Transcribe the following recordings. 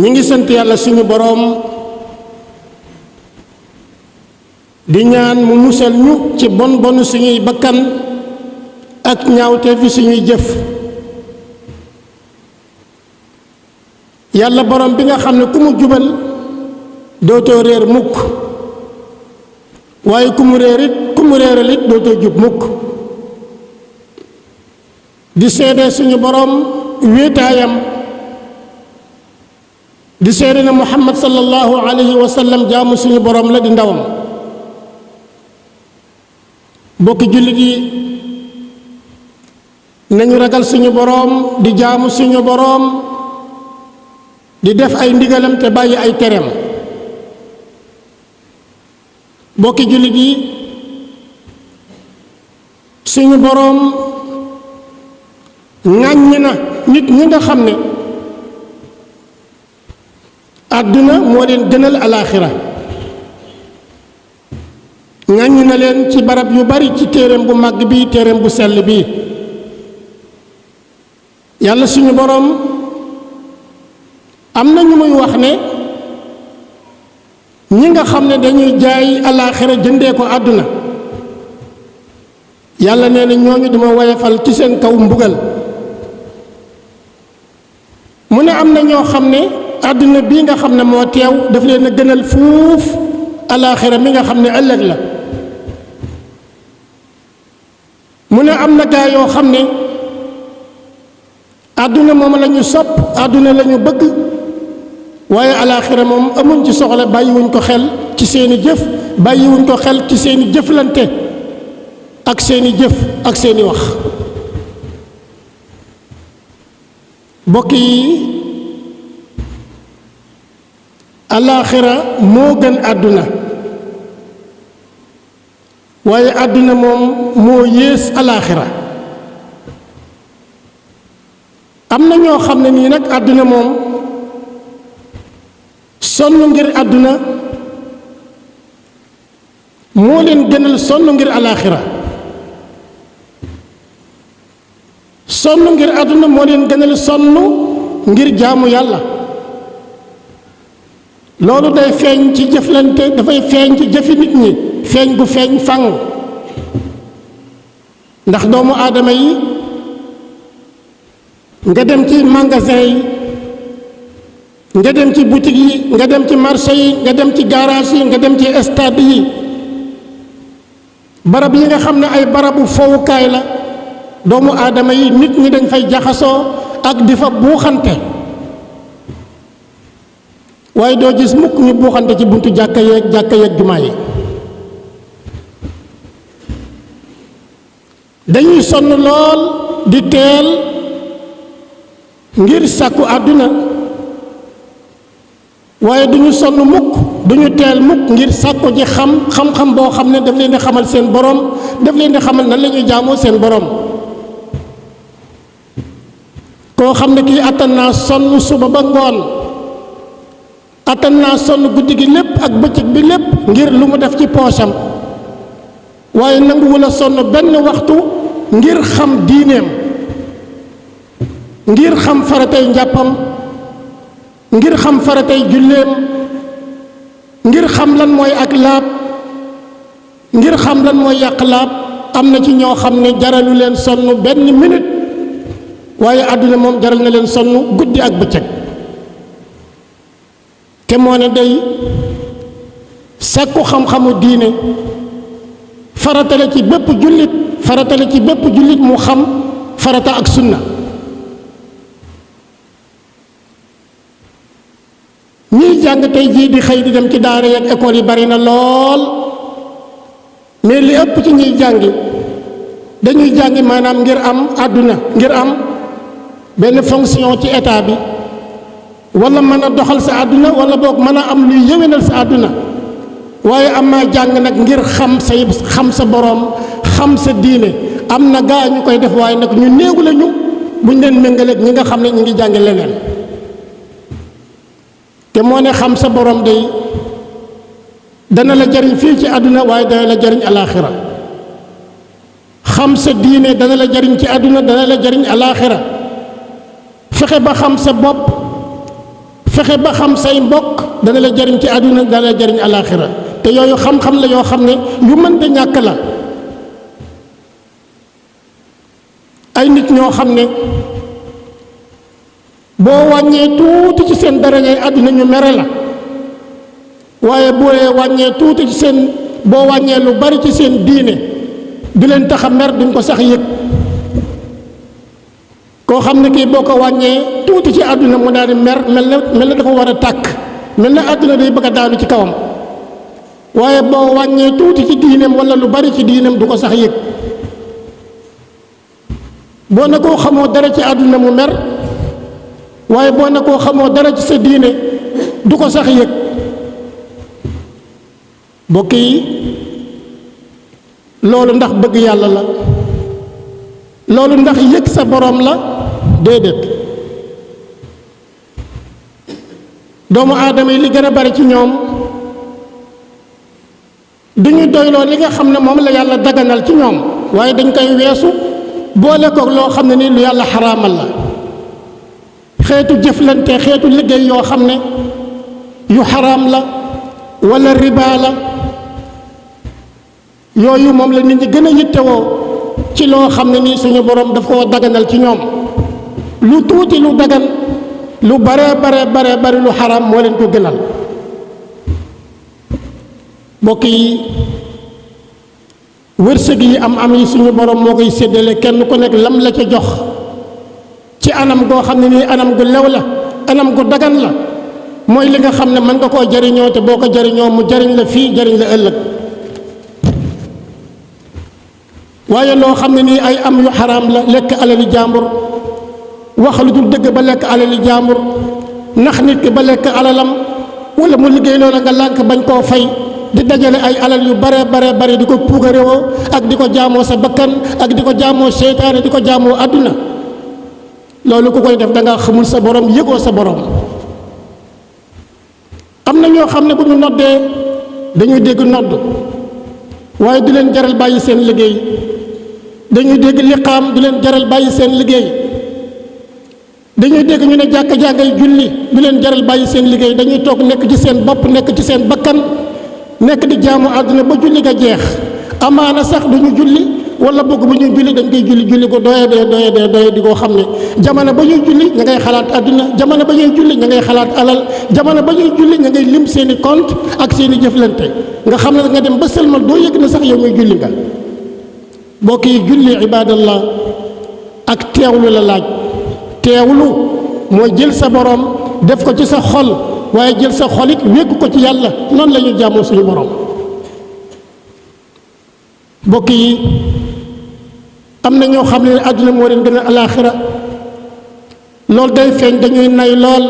ñi ngi sant yàlla suñu boroom di ñaan mu musal ñu ci bon bonu suñuy bakkan ak ñaawte fi suñuy jëf. yàlla boroom bi nga xam ne ku mu jubal dootoo réer mukk waaye ku mu réeral it dootoo jub mukk. di seede suñu boroom wéetaayam di seede ne Muhammad sallallahu alayhi wa sallam jaamu suñu boroom la di ndawam. bokki jullit yi nañu ragal suñu boroom di jaamu suñu boroom di def ay ndigalam te bàyyi ay tereem. bokki jullit yi suñu boroom ŋàññ na nit ñi nga xam ne àdduna moo leen gënal alaaxira. ŋàññ na leen ci barab yu bari ci téereem bu màgg bi téereem bu sell bi. yàlla suñu boroom am na ñu muy wax ne ñi nga xam ne dañuy jaay alaaxira jëndee ko àdduna yàlla nee na ñooñu duma woyefal ci seen kaw mbugal. mu ne am na ñoo xam ne àdduna bii nga xam ne moo teew daf leen a gënal fuuf alaaxira mi nga xam ne ëllëg la. mu ne am na gaa yoo xam ne àdduna moom la ñu sopp àdduna la ñu bëgg waaye alaaxira moom amuñ ci soxla bàyyiwuñ ko xel ci seeni jëf bàyyiwuñ ko xel ci seeni jëflante ak seeni jëf ak seeni wax. mbokk yi alaaxira moo gën àdduna waaye àdduna moom moo yées alaaxira. am na ñoo xam ne nii nag àdduna moom sonn ngir àdduna moo leen gënal sonn ngir alaaxira. sonn ngir àdduna moo leen gënal sonn ngir jaamu yàlla. loolu day feeñ ci jëflante dafay feeñ ci jëfi nit ñi feeñ gu feeñ fang ndax doomu aadama yi nga dem ci magasin yi nga dem ci boutique yi nga dem ci marché yi nga dem ci garage yi nga dem ci stade yi barab yi nga xam ne ay barabu fowukaay la doomu aadama yi nit ñi dañ fay jaxasoo ak di fa buuxante waaye doo gis mukk ñu buuxante ci buntu jàkka yeeg jumaa yi. dañuy sonn lool di teel ngir sàkku àdduna waaye duñu sonn mukk duñu teel mukk ngir sàkku ji xam-xam boo xam ne daf leen di xamal seen boroom daf leen di xamal nan la ñuy jaamoo seen boroom. koo xam ne kii attan naa sonn suba ba ngoon attan naa sonn guddi gi lépp ak bëccëg bi lépp ngir lu mu def ci poosam waaye nanguwul a sonn benn waxtu ngir xam diineem ngir xam faratay njàppam ngir xam faratay julleem ngir xam lan mooy ak laab ngir xam lan mooy yàq laab. am na ci ñoo xam ne jaralu leen sonn benn minute waaye àdduna moom jaral na leen sonn guddi ak bëccëg. te moo ne day sàkku xam-xamu diine faratale ci bépp jullit mu xam farata ak sunna. ñiy jàng tey jii di xëy di dem ci daara ak école yi bari na lool mais li ëpp ci ñiy jàngi dañuy jàngi maanaam ngir am àdduna ngir am benn fonction ci état bi wala mën a doxal sa àdduna wala boog mën a am luy yëwénal sa àdduna waaye am naa jàng nag ngir xam sa boroom xam sa diine am na gaa ñu koy def waaye nag ñu néegu lañu buñ leen méngaleeg ñi nga xam ne ñu ngi jàng leneen. te moo ne xam sa borom day dana la jariñ fii ci àdduna waaye dana la jariñ alaaxira xam sa diine dana la jariñ ci àdduna dana la jariñ alaaxira fexe ba xam sa bopp fexe ba xam say mbokk dana la jariñ ci àdduna dana la jariñ alaaxira te yooyu xam-xam la yoo xam ne yu mënta ñàkk la ay nit ñoo xam ne boo wàññee tuuti ci seen darajay àdduna ñu mere la waaye boo wàññee tuuti ci seen boo wàññee lu bari ci seen diine du leen tax a mer duñ ko sax yëg koo xam ne kii boo ko wàññee tuuti ci àdduna mu daal di mer mel na dafa war a tàkk mel na àdduna day bëgg a daanu ci kawam waaye boo wàññee tuuti ci diineem wala lu bari ci diineem du ko sax yëg boo ne koo xamoo dara ci àdduna mu mer waaye boo ne koo xamoo dara ci sa diine du ko sax yëg bokk yi loolu ndax bëgg yàlla la loolu ndax yëg sa borom la déedéet doomu aadama yi li gën a bari ci ñoom duñu doyloo li nga xam ne moom la yàlla daganal ci ñoom waaye dañ koy weesu boole ko loo xam ne ni lu yàlla xaraamal la xeetu jëflante xeetu liggéey yoo xam ne yu xaraam la wala riba la yooyu moom la nit ñi gën a yittewoo ci loo xam ne nii suñu borom daf koo daganal ci ñoom lu tuuti lu dagan lu bare bare lu xaraam moo leen ko gënal mbokk yi wërsëg yi am yi suñu borom moo koy séddale kenn ku nekk lam la ca jox ci anam goo xam ne nii anam gu lew la anam gu dagan la mooy li nga xam ne mën nga koo jariñoo te boo ko jariñoo mu jariñ la fii jariñ la ëllëg waaye loo xam ne nii ay am yu xaraam la lekk alali jàmbur wax lu dul dëgg ba lekk alali jàmbur nax nit ki ba lekk alalam wala mu liggéey loola nga lànk bañ koo fay di dajale ay alal yu bare di ko puugarewoo ak di ko jaamoo sa bakkan ak di ko jaamoo seytaane di ko jaamoo àdduna loolu ku koy def da nga xamul sa borom yëgoo sa borom am na ñoo xam ne bu ñu noddee dañuy dégg nodd waaye du leen jaral bàyyi seen liggéey dañuy dégg liqaam du leen jaral bàyyi seen liggéey dañuy dégg ñu ne jàkka jàngay julli du leen jaral bàyyi seen liggéey dañuy toog nekk ci seen bopp nekk ci seen bakkan nekk di jaamu àdduna ba julli ga jeex amaana sax duñu julli wala bëgg bu ñuy julli dañ koy julli ko doye di koo xam ne jamono ba ñuy julli ña ngay xalaat àdduna jamono ba ñuy julli ña ngay xalaat alal jamono ba ñuy julli ña ngay lim seeni compte ak seeni jëflante nga xam ne nga dem ba sëlmal doo yëg na sax yow muy julli nga mbokk yi julli ibadallah ak teewlu la laaj teewlu mooy jël sa borom def ko ci sa xol waaye jël sa xol it wékk ko ci yàlla noonu la ñu jaamoo suñu borom mbokk yi am na ñoo xam ne àdduna moo leen gën a alaaxira loolu day feeñ dañuy nay lool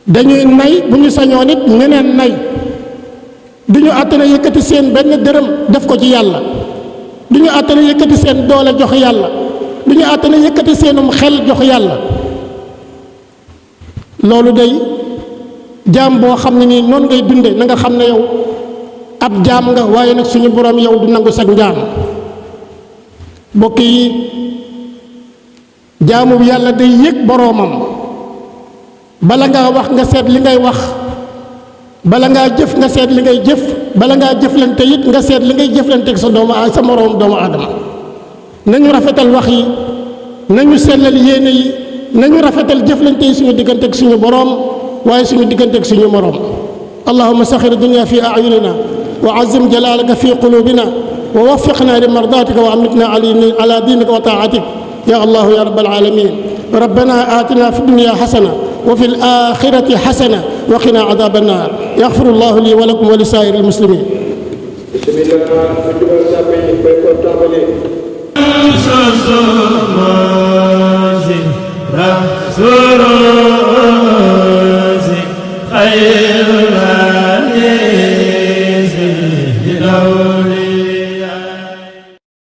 dañuy nay bu ñu sañoon it ñeneen nay du ñu àttana yëkkati seen benn dërëm def ko ci yàlla du ñu àttana yëkkati seen doole jox yàlla du ñu àttana yëkkati seenum xel jox yàlla loolu day jaam boo xam ne nii noonu ngay dunde na nga xam ne yow ab jaam nga waaye nag suñu borom yow du nangu sag njaam mbokk yi jaamu yàlla day yëg boroomam bala ngaa wax nga seet li ngay wax bala ngaa jëf nga seet li ngay jëf bala ngaa jëflante it nga seet li ngay jëflante ak sa moroom doomu aadama nañu rafetal wax yi nañu sellal yéene yi nañu rafetal jëflante yi suñu diggante ak suñu boroom waaye suñu diggante ak suñu moroom allahumma saxir dunya fi ayunina wa azim jalalaka fi qulubina wa waffiqna li mardatika wa amitna ala dinika wa taatik ya allah ya rabbal alamin rabbana atina fi dunya hasana wa fi al-akhirati hasana wa qina adhab an-nar yaghfiru allah li wa lakum wa li sa'iril muslimin bismillah